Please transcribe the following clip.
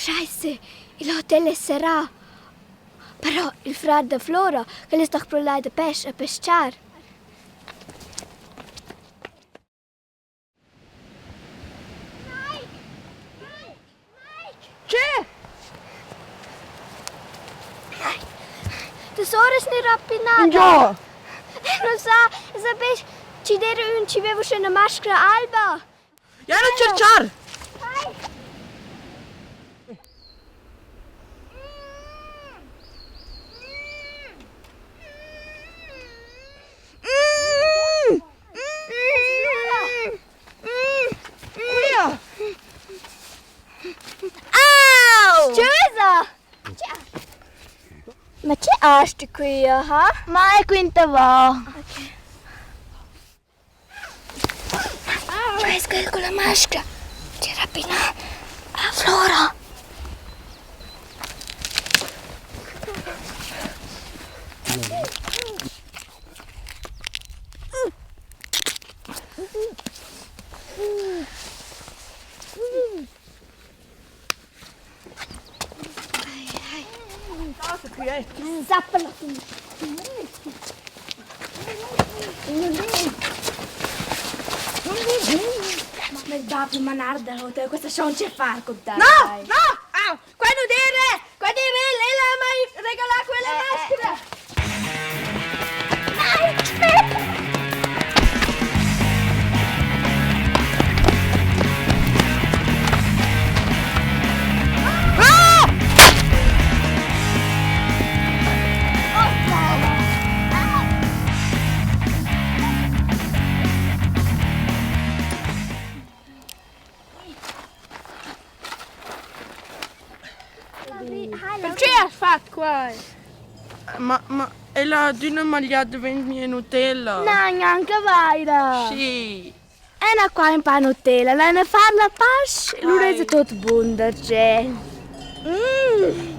Scheisse, il hotel è serrà. Però il frar da Flora, quel es doch pro lai da pesch a pes-char. Tge? Tu soras gnir rapinada. Ingio? Non sa, sapess chi d'eira ün chi veva uschè üna mascra alba. Jau non tscherchar! Quia! Au! Scusa! Ma che hast du qui, ha? Ma è quinta va. Okay. Cioè, quel con la maschera. C'era appena a Flora. Zappala! Ma il bab manar dal hotel, questa schon c'è far con te. No, no! Au! Qua nu dire! Qua dire! Lei l'ha mai regalà quella maschera! Perché has fat quai? Ma, ma ella ha adüna maglià davent mia Nutella. Na, gnanca vaira. Sì. Ena qua in pa Nutella, l'ena far la pasch, lura esa tuot bun da che. Mm.